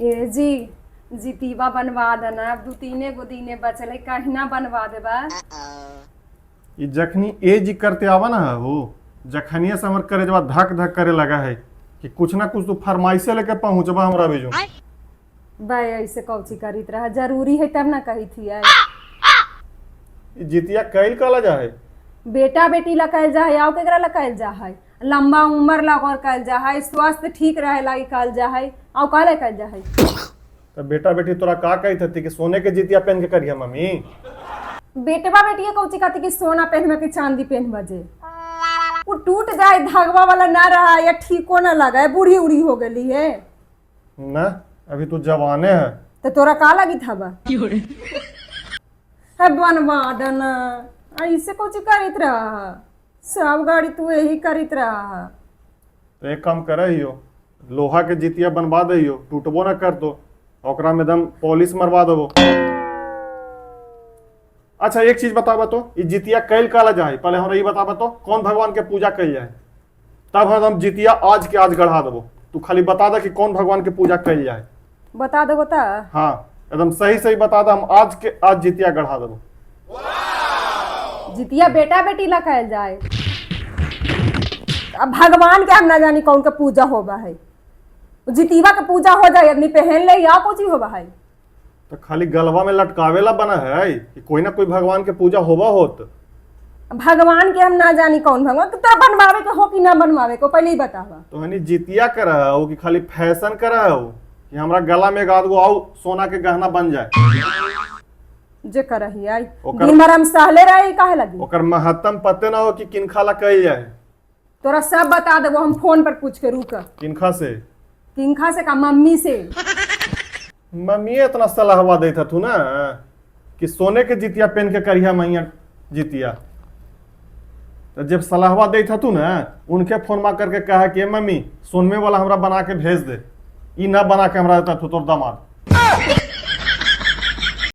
ए जी, जितीबा बनवा देना। अब दू तीने गो दिने बचल है, कहिना बनवा देबा? ई जखनी ए जी करते आवा ना हो, जखनिए से हमर करेजवा धक धक करे लगा है कि कुछ ना कुछ तू फरमाइशे लेके पहुंचबा हमरा भेजो। बे, ऐसे कौची करीत रहा? जरूरी है तब ना कही थी। ई जितिया कैल कहला जा है? बेटा बेटी ला कहल जा है, आउ केकरा ला कहल जा है? लंबा उम्र ला और कहल जा है, स्वास्थ्य ठीक रहे ला कहल जा है, आउ काहे कहल जा है? तब बेटा बेटी तोरा का कहत हती कि सोने के जितिया पहन के करिया मम्मी? बेटवा बेटिया कौची कहती कि सोना पहनबा कि चांदी पहनबा? जे वो टूट जाए, धागवा वाला ना रहा या ठीको ना लगा, बूढ़ी उड़ी हो गई है। ना, अभी तू जवाने है। तो तोरा का लगी था बा है? बनवा देना। ऐसे कौची करित रहा? सब गाड़ी तू यही करित रहा। तो एक काम करे हियो, लोहा के जितिया बनवा दे हियो, टूटबो ना कर दो, ओकरा में एकदम पॉलिश मरवा देबो। अच्छा, एक चीज बताबा तो, ई जितिया कैल काला जाए? पहले हमरा ई बताबा तो, कौन भगवान के पूजा कैल जाए? तब हम जितिया आज के आज गढ़ा देबो। तू खाली बता दे कि कौन भगवान के पूजा कैल जाए। बता देबो त? हाँ, एकदम सही सही बता दे, हम आज के आज जितिया गढ़ा देबो। जितिया बेटा बेटी ला कहल जाए। अब भगवान के हम ना जानी कौन के पूजा होबा है। जितिया के पूजा हो जाए, आदमी पहन ले, या कुछ होबा है। तो खाली गलवा में लटकावे ला बना है कि कोई ना कोई भगवान के पूजा होबा होत? भगवान के हम ना जानी कौन भगवान। तो तोरा बनवावे के हो कि ना बनवावे को, पहले ही बतावा। तो हनी जितिया कर हो कि खाली फैशन कर हो कि हमरा गला में एक आध गो आऊ सोना के गहना बन जाए? जे करही आई। दिन भर हम सहले रहे काहे लगी? ओकर महत्तम पते ना हो कि किनखा ला कही जाए। तोरा सब बता देबो हम फोन पर पूछ के, रुक। किनखा से? किनखा से का, मम्मी से। मम्मी इतना सलाहवा देत हथु ना कि सोने के जितिया पहन के करिया मैया जितिया, तो जब सलाहवा देत हथु ना, उनके फोन मा करके कहा कि "ए मम्मी, सोनमे वाला हमरा बना के भेज दे, ई ना बना के हमरा देता तोर दामाद।"